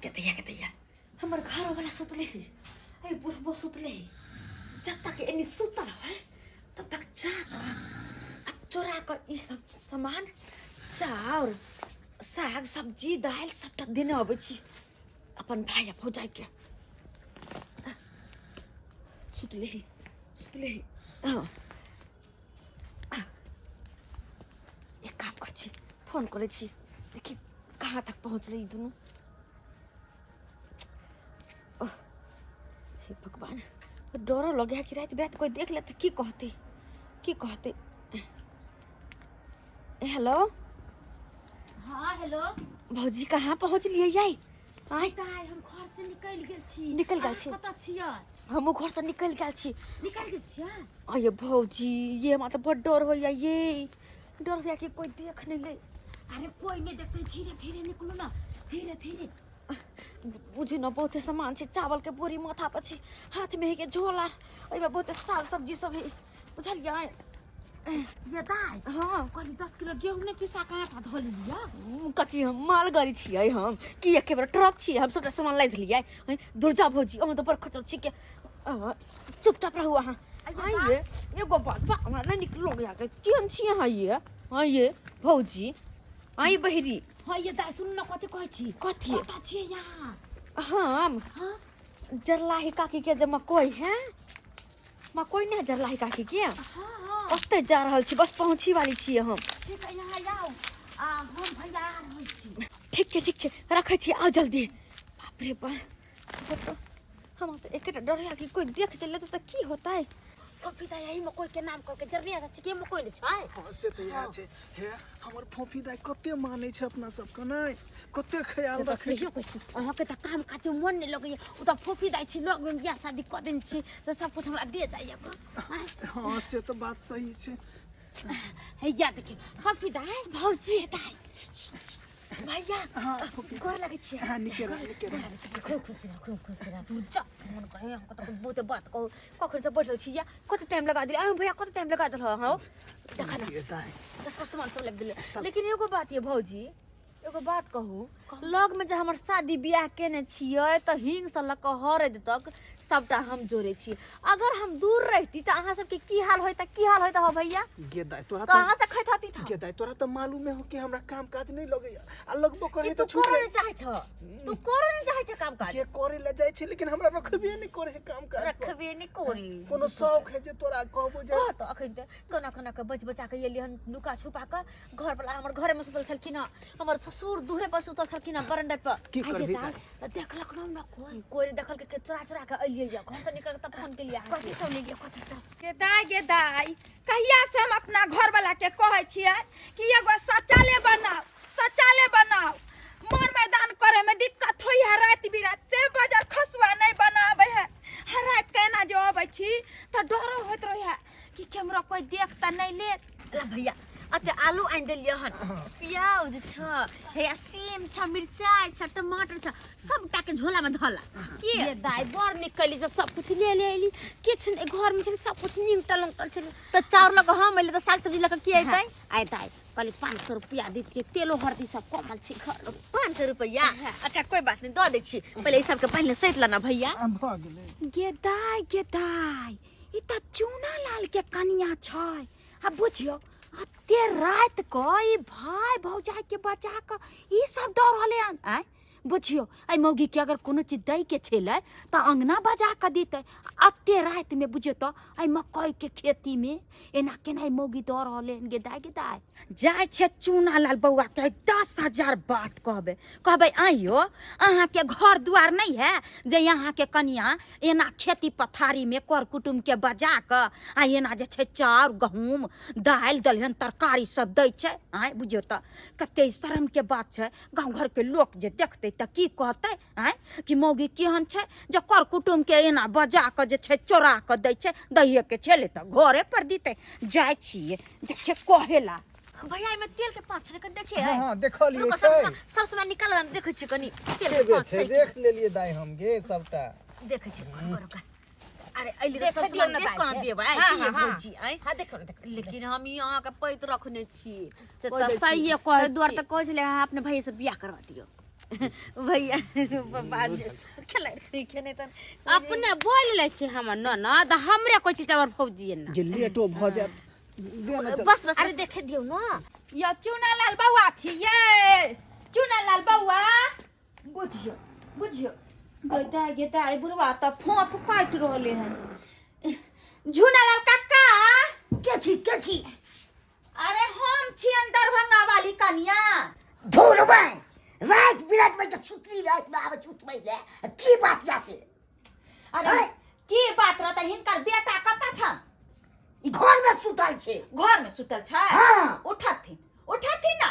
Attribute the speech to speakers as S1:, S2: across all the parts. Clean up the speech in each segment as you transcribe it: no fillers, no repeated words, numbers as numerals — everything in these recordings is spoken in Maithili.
S1: केतैया केतैया हमर घर वाला सुतले है, अरे बुढ़बो सुतले है। जब तक एनी सुतल है तब तक जा कऽ आ चोरा कऽ ई सब सामान चाउर साग सब्जी दालि सबटा देने अबै छी अपन भाय आ भौजाइके। सुतले है, सुतले है। हाँ, एक काम कर छी, फोन करै छी, देखी कहाँ तक पहुँचलै ई दुनू। ओह, हे भगवान, डरो लगे है कि राति बिराति कोई देख ले तऽ की कहतै, की कहतै। ए, हेलो।
S2: हाँ हेलो।
S1: भौजी कहाँ पहुँचलियै यै? आँय?
S2: दाइ, हम घर से निकलि गेल छी।
S1: निकलि गेल छी?
S2: कतऽ छियै?
S1: हमहूँ घर से निकलि गेल छी।
S2: निकलि गेल छियै?
S1: अये भौजी, ये हमरा तऽ बड डर होइया ये, डर होइया कि कोई देख नहि ले।
S2: अरे कोई नहीं देखते, धीरे धीरे निकलू ना, धीरे धीरे।
S1: बुझू ने बहुते सामान छै, चावल के बोरी माथा पर छै, हाथ में है के झोला, ओहिमे बहुते साग सब्जी सब है, बुझलियै?
S2: ये दाइ।
S1: हाँ।
S2: कहली 10 किलो गेहूं ने पिसा के आटा धो लेलियै।
S1: कथी हम मालगाड़ी छियै हम कि एके बेर ट्रक छियै हम सबटा सामान लादि लियै? हैं, दुर्जा भौजी, अहाँ तऽ बड़ खचर छी के। अहाँ चुपचाप रहू अहाँ। आइए एगो बात बा, हमरा नहि नीक लगैया के केहन छी अहाँ ये? हाँ ये भौजी, आई बहिरी।
S2: हाँ ये दाइ, सुन न, कथी कहै छी?
S1: कथी?
S2: कतऽ छियै यहाँ?
S1: हम
S2: हाँ।
S1: जरलाही काकी के जे मकई है, मकई नहि जरलाही काकी के?
S2: हाँ हाँ।
S1: ओतऽ जा रहल छी, बस पहुँची वाली छियै हम।
S2: ठीक है, यहाँ आउ आ हम भैया आ रहल छी।
S1: ठीक छै, ठीक छै, रखै छी, आउ जल्दी। बाप रे बाप, हमरा तऽ एकेटा डर होइया कि कोई देख चले तऽ की होतै।
S2: फोफी दाइ, यही मकई के नाम करके जल्दी आ के मकई ने छै।
S3: हाँ से तऽ इएह छै। हे, हमर फोफी दाइ कते मानै छै अपना सबके, नहि कते ख्याल
S2: से तऽ
S3: रखै छै।
S2: सहिए कहै छी, अहाँके तऽ काम काज मन नहि लगैया। ओ तऽ फोफी दाइ छी, लग मे बियाह शादी कऽ देने छी से सब कुछ हमरा दे जाइया गऽ। आँय?
S3: हाँ से तऽ बात सही छै।
S2: हैया देखियौ फोफी दाइ।
S1: भौजी।
S2: दाइ।
S1: भैया।
S3: हाँ फोफी।
S1: गोर लगै छियै।
S3: हाँ नीके रह, नीके रह।
S2: खूब खुश रह, खूब खुश रह।
S1: तू जा, मन कहे हम कतऽ बहुते बात कहू, कखन से बैठल छी या कते टाइम लगा देली? आँ भैया, कते टाइम लगा देल? हँ देख ना।
S3: ये दाइ।
S1: तऽ सब सामान सब लाबि देले, लेकिन एगो बात ये भौजी, एगो बात कहू, लग में जे हमर शादी बियाह केने छियै तऽ हिंग से लऽ कऽ हरद तक सबटा हम जोड़े छी। अगर हम दूर रहती तऽ अहाँ सबके की हाल होइत, की हाल होइत हो भैया?
S3: गे दाइ, तोरा
S1: कहाँ से खैत पीत?
S3: गे दाइ, तोरा तऽ मालूम है हो कि हमरा काम काज नहीं लगैया आ लगबो करे
S1: कि
S3: तऽ
S1: तू
S3: छूट
S1: करऽ
S3: जाए।
S1: नहीं चाहै छ, तू करऽ नहीं चाहै छ काम काज?
S3: के करे ला जाइ छै, लेकिन हमरा रखबे नहीं करे है काम काज पर।
S1: रखबे नहीं करे।
S3: कोनो शौक है जे तोरा कहबो जे?
S1: कह तऽ अखन तऽ कोना कोना के बच बचा के एलियै हन नुका छुपा के। घर वाला हमर घरे में सुतल छलखिन हँ, हमर ससुर दूरे पर सुतल छलखिन हँ, बरंडा पर।
S3: की
S2: आइ
S3: करबही
S2: दाइ,
S3: दाइ?
S2: तऽ देखलक न हमरा कोई?
S1: कोई नहीं देखल के चोरा चोरा के एलियै या घर से निकल के तब फोन केलियै अहाँके।
S2: कथी सब लेलियै, कथी सब?
S4: गे दाइ, गे दाइ, कहिया से हम अपना घर वाला के कहै छियै कि एगो शौचालय बनाउ, शौचालय बनाउ। मोर मैदान करे में दिक्कत होई है राति बिरात, से बजर खसुआ नहीं बनावे है। हर रात के एना जे अबै छी तऽ डरो होइत रहे है कि केमरो कोई देख तऽ नहीं लेत।
S1: ला भैया, अते आलू आनि देलियै हन, प्याज छ, हैया सीम छ, मिरचाई छ, टमाटर छ, सबटा के झोला में धला की।
S2: ये दाइ, बड़ नीक कैली जे सब कुछ ले ले एली। किछु नहि घर में छलै, सब कुछ निंगटल उंगटल छलै।
S1: तऽ चाउर लऽ कऽ हम एलियै तऽ साग सब्जी लऽ कऽ की अयतै?
S2: आइ दाइ, कहली 500 रुपया दैतियै, तेलो हरदी सब कमल छै घर में।
S1: 500 रुपया? अच्छा कोई बात नहीं, दऽ दै छी। पहिले ई सबके पहिले सैत लेना भैया।
S3: आ भऽ गेलै।
S4: गे दाइ, गे दाइ, ई तऽ चूना लाल के कनिया छै। आ बुझियौ एते राति कऽ ई भाय भौजाई के बचा कऽ ई सब दऽ रहलै हन। आँय बुझियौ, एहि मौगी के अगर कोनो चीज दै के छलै तऽ अङ्गना बजा कऽ दितै। एते रातिमे बुझियौ तऽ एहि मकई के खेतीमे एना केना ई मौगी दऽ रहलै हन? गे दाइ, गे दाइ, जाइ छै चूना लाल बौआ के 10,000 बात कहबै, कहबै आइयो अहाँके घर दुआर नहि है जे अहाँके कनिया एना खेती पथारीमे कर कुटुम्बके बजा कऽ आ एना जे छै चाउर गहूँम दालि दलहन तरकारी सब दै छै। आँय बुझियौ तऽ कते शरमके बात छै। गाँव घरके लोक जे देखतै तऽ की कहतै? आँय, कि मौगी केहन छै जे कर कुटुम्बके एना बजा कऽ जे छै चोरा कऽ दै छै। दैएके छलै तऽ घरे पर दितै। जाइ छियै जे छै कहेला।
S1: भैया, एहिमे तेल के पाँच छलै, कनि देखिए।
S3: हाँ हाँ, देखलियै।
S1: रुको,
S3: छै।
S1: सब सामान निकाल, देखै छियै कनि तेल के
S5: छेबे
S1: पाँच
S5: छै।
S1: छै।
S5: देख लेलियै दाइ हम गे सबटा।
S1: देखै छियै, रुको रुको। अरे अइली तऽ
S2: देख
S1: सब
S2: दियौ
S1: सामान
S2: ने
S1: देख
S2: दाइ
S1: कोना
S2: के।
S1: देबै?
S2: हाँ,
S1: की
S2: हाँ, हाँ।
S1: भौजी, आँय?
S2: हाँ देखो ने, देखो।
S1: लेकिन हम ई अहाँके पैत रखने छी।
S2: से
S1: कहि
S2: तऽ
S1: दै छी।
S2: सहिए कहै
S1: ताहि दुआरे
S2: छी।
S1: तऽ कहै छलै अहाँ अपने भैया से बियाह करवा दियौ। भैया बाबा खेलै खेने तन
S2: अपने बोल लै छै हमर ननद हमरे कहै छै हमर फौजी एना
S3: जे लेटो भऽ जायत दे ने चल।
S1: बस बस।
S2: अरे देखे दियौ न।
S4: यो चूना लाल बौआ छी ये, चूना लाल बौआ, बुझियो बुझियो गेदा गेदा ई बुढ़वा तऽ फोफ काटि रहले हन। झूना लाल काका
S6: के छी, के छी?
S4: अरे हम छियन दरभंगा वाली कनिया।
S6: धुरबै राति बिराति में तऽ सुतली, राति में आबै छी उठबै ले, की बात या से?
S4: अरे
S6: हैं?
S4: की बात रहतै, हिनकर बेटा कतऽ छन?
S6: ई घर में सुतल छै।
S4: घर में सुतल छै?
S6: हाँ।
S4: उठथिन उठथिन ना।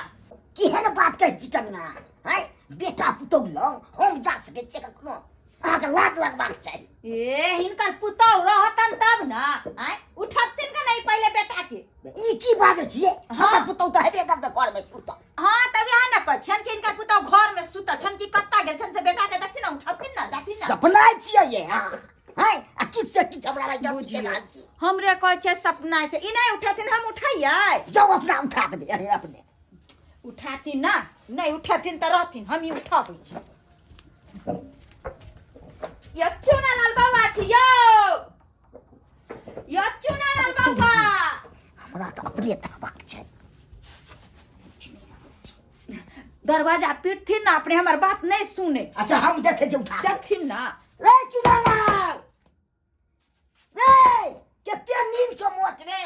S6: केहन बात कहै छी कनिया, हैं? बेटा पुतहु लग हम जा सकै छियै कखनो? अहाँके लाज लगबाक चाही।
S4: ए हिनकर पुतहु रहतन तब ना, आँय उठथिन का नहीं पहिले बेटा के?
S6: ई की बाजै छियै? हमर पुतहु तऽ हेबे करतै घर में सुतल।
S4: हाँ तब इएह ने कहै छियन कि हिनकर पुतहु घर में सुतल छन कि कतऽ गेल छन से बेटा के देखथिन ना, उठथिन ना, जाथिन ना।
S6: सपना छियै ये, हाँ हैं? आ किछ से किछ हमरा भाई गलती
S4: बुझियौ।
S6: रहल छी।
S4: हमरे कहै छै सपना छै, ई नहि उठथिन हम उठैयै?
S6: जाउ अपना उठा देबै अहीं अपने।
S4: उठाथिन ना, नहि उठथिन तऽ रहथिन, हम ही उठाबै छी। यो चूना लाल बाबा छी यो, यो चूना लाल बाबा।
S6: हमरा तऽ अपने तकबाक छै।
S4: दरवाजा पीटथिन ना, अपने हमर बात नहीं सुने छै।
S6: अच्छा हम देखै छी उठा के।
S4: देखथिन ना।
S6: रे चूनालाल रे, कते नींद छौ मोट रे।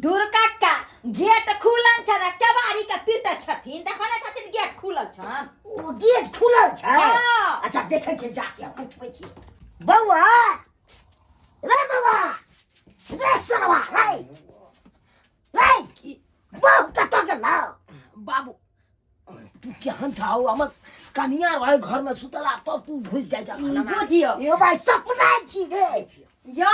S4: दुर्गा का गेट खुलल छै ना, केवाड़ी के पीटे छथिन, देखो ना छथिन गेट खुलल छन।
S6: ओ गेट खुलल छै?
S4: हाँ।
S6: अच्छा देखै छियै जाके, उठबै छी। बौआ रे, बौआ रे, सरवा रे रे, बौ कतऽ गेलौ?
S7: बाबू तू केहन छौ? हमर कनिया रहे घर में सुतल आ तब तू घुसि जाइ छ खाना में।
S4: बुझियौ।
S6: यो भाई सपना छी रे।
S4: यो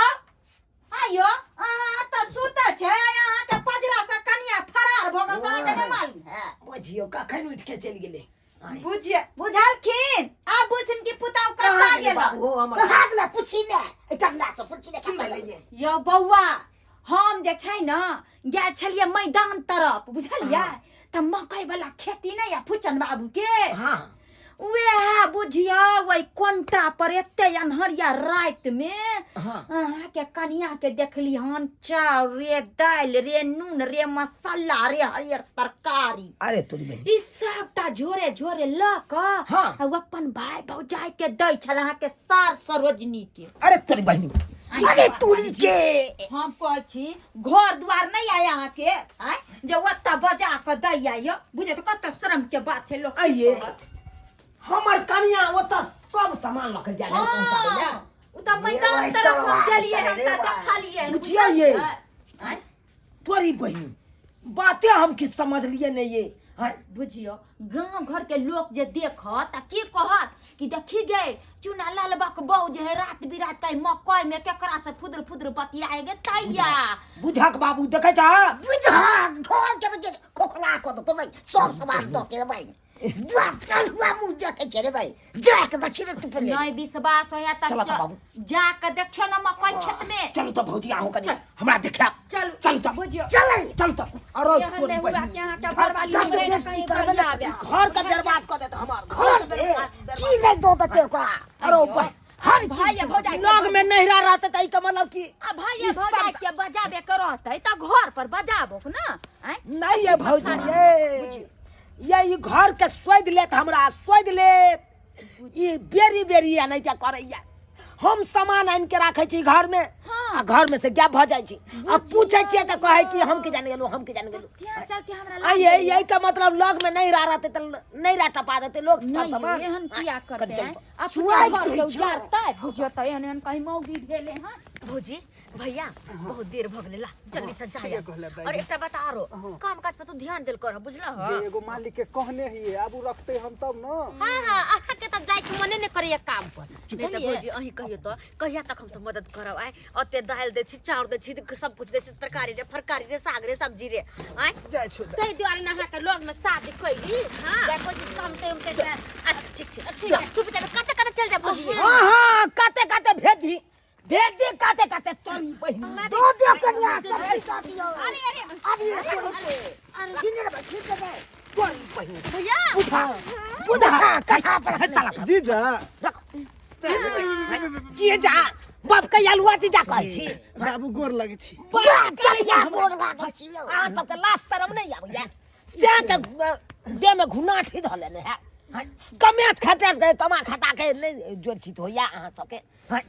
S4: आयो अहाँ तऽ सुतल छै, अहाँ के पजरा से कनिया फरार भऽ गेल, से अहाँके नहि मालूम है?
S7: बुझियौ कखन उठि के चलि गेलै। आँय।
S4: बुझिए बुझलखिन, आब बुझथिन कि पुतहु
S7: कहाँ
S4: कतऽ
S7: गेलै
S4: गेल।
S7: बाबू हो हमर?
S6: कहाँ गेलै पुछि ने, एहि कनिया से पुछि ने
S7: की
S6: कतऽ
S7: भेलै
S6: गेलै।
S7: ये?
S4: यो बौआ हम जे छै ने गेल छलियै मैदान तरफ, बुझलियै? तऽ मकई वाला खेती नहि या फुचन बाबू के?
S7: हाँ।
S4: वएह बुझियौ ओहि कोन्टा पर एते अन्हरिया राति में
S7: हाँ।
S4: अहाँके कनिया के देखली हन, चाउर रे, दालि रे, नून रे, मसाला रे, हरियर तरकारी,
S7: अरे तोरी बहिन,
S4: ई सबटा झोरे झोरे लऽ कऽ
S7: हाँ।
S4: आ ओ अपन भाय भौजाई के दै छल अहाँके सार सरोजनी के।
S7: अरे तोरी बहिन,
S6: अरे तोरी के।
S4: हम कहै छी घर दुआर नहि आय अहाँके, आँय जे ओतऽ बजा कऽ दै आइयो, बुझे तऽ कते शरम के बात छै लोक।
S7: आइये हमर कनिया ओतऽ सब सामान लऽ के जाय रहै पहुँचाबै लए।
S4: उ तऽ मैदान
S6: भाई
S4: तरफ हम
S6: सरवा
S4: गेलियै हन
S6: रे
S4: तऽ
S6: भाई।
S4: देखलियै हन,
S7: बुझियै ये।
S4: बुझलियै? आँय?
S7: तोरी बहिन बाते हम किछु समझलियै नहि ये। आँय?
S4: बुझियौ गाँव घर के लोक जे देखत आ की कहत कि देखी गे चूना लालबा के बहू जे है रात बिरात के मकई में केकरा से फुदर फुदर बतियाए गे तैया।
S7: बुझक बाबू देखै छह?
S6: बुझक घर के जे खोखला कऽ देतौ भाई, सब सामान दऽ के रे भाई। बाप कलुआ मुँह देखै छै रे भाई, जा के देखी रे तू पहिले।
S4: नहीं विश्वास होया तऽ
S7: चलऽ तऽ बाबू।
S4: जा के देखियौ ने मकई खेत में।
S7: चलू तऽ भौजी अहूँ कनि
S4: चल।
S7: हमरा देखा।
S4: चलू।
S7: चलू तऽ।
S4: बुझियौ।
S6: चल।
S7: चलू तऽ। अरे
S4: एहन
S7: तोरी
S4: नहि हुआ
S7: बहिन।
S4: कि अहाँके घरवाली
S6: घर
S4: हमरे
S6: के
S4: ने
S6: बेइज्जती
S4: कहीं
S6: करबै
S4: गरिया आबे।
S7: घर के बर्बाद कऽ देत हमर
S6: घर के की नहि दऽ देतै ओकरा?
S7: अरे बा-
S6: हर चीज
S4: भाई भौजाई के
S7: लग में नहिरा रहते तऽ एहिके मतलब कि
S4: आ भाई भौजाई के बजाबे के रहतै तऽ घर पर बजाबो ना, आँय?
S7: नहीं ये भौजी ये ई घर के सोधि लेत, हमरा सोधि लेत ई बेरी बेरी आ नहीं करैया। हम सामान आनि के राखै छी घर में आ घर में से गायब भऽ जाइ छी, आ पूछै छियै तऽ कहै कि हम के जाने गेलहुँ, हम के जाने गेलहुँ।
S4: तें चलते हमरा
S7: आ ये यही का मतलब लग में नहीं रह रहते तऽ नहीं रह टपा देते लोग सब
S4: नहीं
S7: सामान।
S4: एहन किया करते
S7: कनि
S4: हैं?
S7: चल।
S4: अपने
S6: सुआइ
S4: घर के
S6: कहै छौ।
S4: उजाड़तै, बुझियौ तऽ एहन एहन कहीं मौगी भेलै हन।
S1: भौजी भैया बहुत देर भऽ गेलै, ला जल्दी से जा।
S3: ठीके कहले दाइ।
S1: और एकटा बात आरो, काम काज पर तू ध्यान देल कर, बुझलह?
S3: ये एगो मालिक के कहने हिये, आब उ रखते हम तब न।
S2: हाँ हाँ अहाँके तऽ जाइके मने नहि करैया काम पर।
S1: नहीं तऽ भौजी अहीं कहियो तऽ कहिया तक हमसब मदद करब? आय ओते दालि दै छी, चाउर दै छी, सब कुछ दै छी, तरकारी रे, फरकारी रे, साग रे, सब्जी रे, आय
S3: जाइ छौ दाइ।
S2: ताहि दुआरे ने अहाँके लग में शादी कैली, देखो जी कमते उमते से।
S1: अच्छा ठीक छै, चुप जा, कते कते चल जा भौजी।
S7: हाँ हाँ काते काते भेज दी, भेज दी काते काते तोरी बहिन।
S6: दो दियौ कनिया सब दऽ दियौ। अरे अरे अरे तोरी के छीन ले भाई, छीन ले भाई।
S7: तोरी बहिन
S1: भैया
S7: बुझा बुझा
S6: कथा पर
S7: हे साला सब।
S3: जीजा
S7: जीजा बाप के अलुआ जीजा कहै छी
S3: बाबू गोर लगै छी
S7: बाप के
S6: कहिया गोर लागै छी यौ।
S7: अहाँ सबके लाज शरम नहि आबैया से के देह में घुनाठी धऽ लेने है कमेत खटा के कमा खटा के नहि जोड़ छित होइया अहाँ सबके हैं?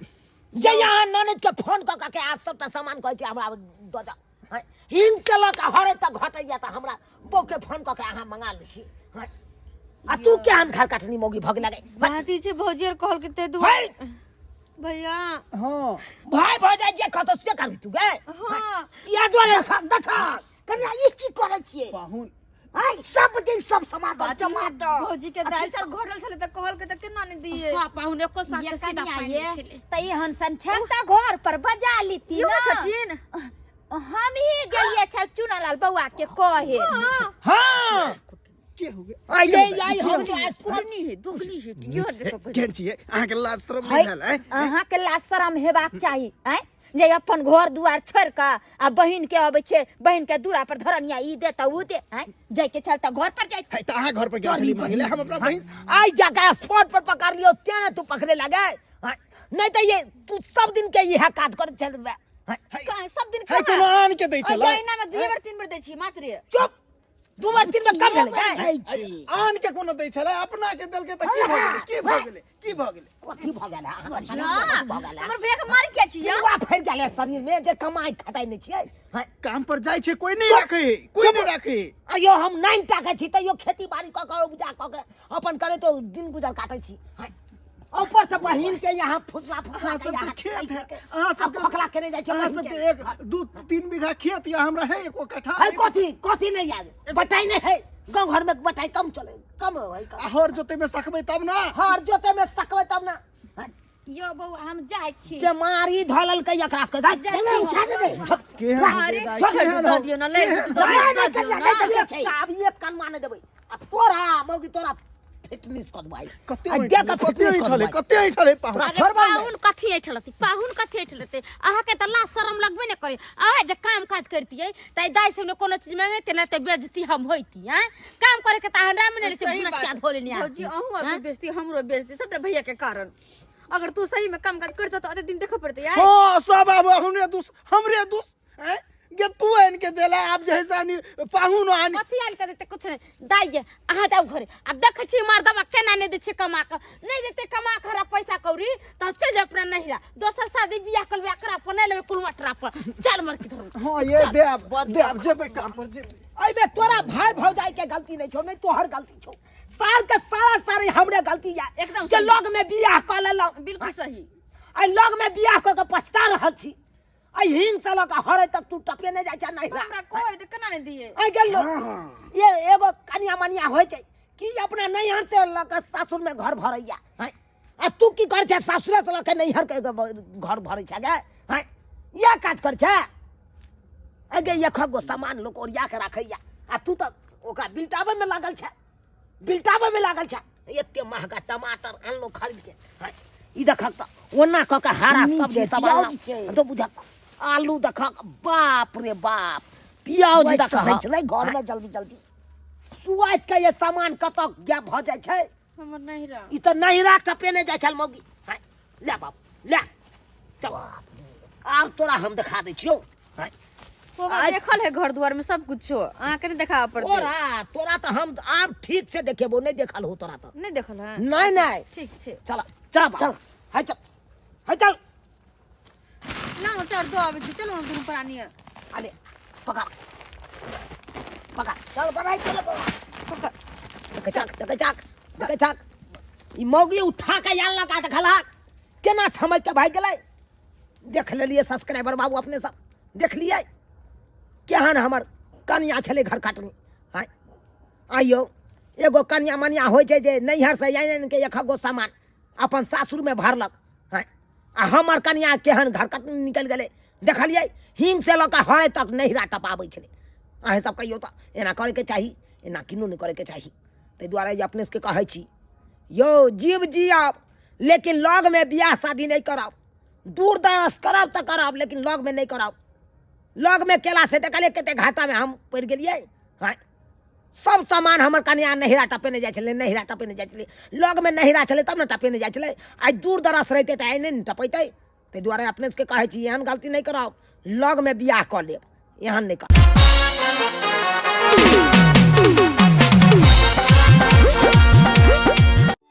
S7: जे अहाँ ननद के फोन कऽ के आज सबटा सामान कहै छी हमरा दऽ जाउ हैं? हिंग के लऽ कऽ हरे तक घटैया तऽ हमरा बहू के फोन कऽ के अहाँ मंगा लै छी हैं? आ तू केहन घर कटनी मौगी भऽ गेलै
S1: भाती छै भौजी और कहल के ते दुआरे भैया
S3: हाँ
S7: भाई भौजाइ जे कहतौ से करबी तू गे
S1: हाँ
S7: इएह दुआरे
S6: देखा देखा कनिया ई की करै छियै
S3: पाहुन
S6: आइ सब दिन सब समाधान टमाटर
S1: भौजी के दाल चाउर घोटल छलै तऽ कहल के तऽ केना नहि दिए
S2: हाँ पाहुन एको साथ
S4: ये
S2: सीधा
S4: कनिया
S2: पानि
S4: ये
S2: छलै
S4: त एहन सन छल त घर पर बजा लीती
S1: इहो
S4: ना
S1: छथिन
S4: हम ही गेलिए छल चुनालाल बौआ के कहे
S7: हाँ
S3: के हो गए
S7: आइए आई हम
S1: कुटनी है दुखनी है इहो देखो
S3: केहन छियै अहाँके लाज शरम नहि भेल आँय?
S4: अहाँ के लाज शरम हेबाक चाही आँय जे अपन घर दुआर छोड़ कऽ आ बहिन के अबै छै बहिन के दूरा पर धरनिया ई दे तऽ ऊ दे आँय जाय के छल तऽ घर पर जाय
S3: है तऽ अहाँ घर पर गेल छली मांगे ले हम अपना बहिन
S7: आई जाके स्पॉट पर पकड़ लियो तें तू पकड़े लगे हाँ, नहीं तो ये तू सब दिन के यह काज कर चल रहा हाँ,
S1: कहाँ सब दिन
S3: है कोनो आन के दै छलै
S1: महीना में दुए बेर तीन बेर दै छी मात्र
S7: चुप दू बार तीन बार कम भेलै काय?
S6: दै छी
S3: आन के कोनो दै छलै अपना के देलकै तऽ की भऽ गेलै की भऽ गेलै की भऽ गेलै
S7: कथी भऽ गेल अहाँ कथी भऽ गेल
S1: हमर भैया के मार किया छी यौ
S7: पिलुआ फैल गेल है शरीर में जे कमाई खटाई नहीं छियै हाँ,
S3: काम पर जाइ छै कोई नहीं राखै कोई नहीं राखै
S7: अयो हम नाइन टाके छी तैयो खेती बाड़ी कऽ के उपजा कऽ के अपन करे तो दिन गुजर काटै छी हाँ, ऊपर से बहिन के यहाँ फुसला फुसला
S3: अहाँ
S7: के
S3: सबके
S7: यहाँ
S3: खेत है
S7: के
S3: अहाँ सबके
S7: खोखला केने जाइ छै
S3: अहाँ
S7: बहिन के।
S3: सबके एक दू तीन बीघा खेत या हमरा है एको कट्ठा
S7: है कथी कथी नहीं याद बटाई नहीं है गाँव घर में बटाई कम चले कम है कम।
S3: आ हर जोते में सकबै तब ना
S7: हर जोते में सकबै तब ना
S1: यौ बौआ हम जाइ छी
S7: बीमारी धलल के एकरा के जा
S6: चले उठा दे रे
S3: केहन
S1: अरे
S3: दाइ,
S1: छोड़
S3: केहन
S1: दऽ
S3: हो?
S1: दियौ ना ले दऽ
S7: नहीं
S1: दियौ
S7: नहीं
S1: ना
S7: नहीं नहीं छै आब एक कनमा नहीं देबै आ तोरा मौगी तोरा फिटनेस कर देबै
S3: कते
S7: आ दे के
S3: कते
S7: फिटनेस कर
S3: ऐठले
S7: देबै
S3: कते ऐठले पाहुन
S7: तोरा
S2: अरे
S7: छोड़बै नहि।
S2: पाहुन कथी ऐठलती पाहुन कथी ऐठलते अहाँके तऽ लाज शरम लगबे ने करे अहाँ जे काम काज करतियै तऽ दाइ सब ने कोनो चीज मांगते ने तऽ बेइज्जती हम होइती हैं काम करे के तऽ अहाँ नाम ने लेते
S1: सही
S2: घुनटिया
S1: बात
S2: धो लेने
S1: भौजी अहूँ आर बेचती हमरो बेचती सबटा भैया के कारण अगर तू सही में काम काज करता तो अते दिन देखे पड़ते यार
S3: हाँ सब आब हमरे दुस हमरे दुस हैं गे तू आनि के देला आब जे है से आनि पाहुन आनि
S2: कथी आनि के देते कुछ नहीं दाइ ये अहाँ जाउ घरे आ देखै छी मर्दबा केना नहि दै छै कमा कऽ नहि देतै कमा कऽ हमरा पैसा कौड़ी तऽ चलि जाउ अपना नहिरा दोसर शादी बियाह कर लेबै एकरा पर नहि लेबै कोनो अटरा पर चल मर की धरू
S3: हाँ ये दे आब दे आब जेबै काम पर जेबै
S7: अइबे तोरा भाई भौजाई के गलती नहीं छौ नहीं तोहर गलती छौ साल के सारा सारी हमरे गलती या
S1: एकदम
S7: जे
S1: सही।
S7: लग में बियाह कऽ लेलहुँ
S1: बिल्कुल सही
S7: आइ लग में बियाह कऽ के पछता रहल छी आइ हिंग से लऽ के हरे तक तू टपके नहीं जाइ छै नहिरा
S1: हमरा कहै तऽ केना नहि दिए
S7: आइ गेल लोग ये एगो कनिया मनिया होइ छै कि अपना नैहर से लऽ के सासुर में घर भरैया हैं आ तू की करै छै सासुरे से लऽ के नैहर के एगो घर भरै छै गे हैं इएह काज करै छै अगे एक गो सामान लोक ओरिया के राखैया आ तू तऽ ओकरा बिलटाबै में लागल छै बिलटाबै में लागल छै एते महगा टमाटर आनलो खरीद के हैं ई देखक तऽ ओना कऽ के हरा
S6: झिन्नी
S7: सब्जी
S6: छै,
S7: सब
S6: प्याज
S7: आनलहुँ।
S6: छै।
S7: तो बुझक आलू देखक बाप रे बाप प्याज
S6: सुआइत
S7: देखक
S6: सधै छलै घर में जल्दी जल्दी
S7: सुआइत के ये सामान कतऽ गायब भऽ जाइ छै
S1: हमर नहिरा
S7: ई तऽ नहिरा टपेने जाइ छल मौगी हैं, ले बाबू ले चल आब तोरा हम देखा दै छियौ हैं,
S1: वो
S7: आइ-
S1: देखल है घर दुआर में सब कुछो अहाँ के नहीं देखाबऽ पड़तै
S7: तोरा तोरा तऽ हम आब ठीक से देखेबो नहि देखल हो तोरा तऽ
S1: नहीं देखल है
S7: नहीं नहीं
S1: ठीक छै
S7: चल चल
S6: चल।
S7: है चल है चल
S1: ना ना चार दो आबै छी चलो ना दुनू प्राणी
S7: अरे पकड़ पकड़
S6: चल बनाइ चल बौआ
S1: पकड़
S7: देखे छक देखे छक देखे छक ई मौगी उठा के आन लगा देखलक केना छमक के भागि गेलै देख लेलियै सब्सक्राइबर बाबू अपने सब देख लियै केहन हमर कनिया छलै घर काटनी आँय आइयो एगो कनिया मनिया होइ छै जे नैहरसँ आनि आनि के एक गो सामान अपन सासुरमे भरलक आँय आ हमर कनिया केहन घर कटनी निकलि गेलै देखलियै हिंग से लऽ कऽ हरे तक नैहरा टपाबै छलै अहेँ सब कहियौ तऽ एना करैके चाही एना किन्नो नहि करैके चाही ताहि दुआरे जे अपने सबके कहै छी यौ जीव जियब लेकिन लगमे बियाह शादी नहि करब दूर दराज करब तऽ करब लेकिन लगमे नहि करब लगमे केलासँ देखलियै कतेक घाटामे हम पड़ि गेलियै हँ सब सामान हमर कनिया नहिरा टपेने जाइ छलै, नहिरा टपेने जाइ छलै। लगमे नहिरा छलै तब ने टपेने जाइ छलै। आइ दूर दराज रहितै तऽ आइ नहि ने टपेतै। ताहि दुआरे अपने सबके कहै छी, एहन गलती नहि करब, लगमे बियाह कऽ लेब, एहन नहि करब।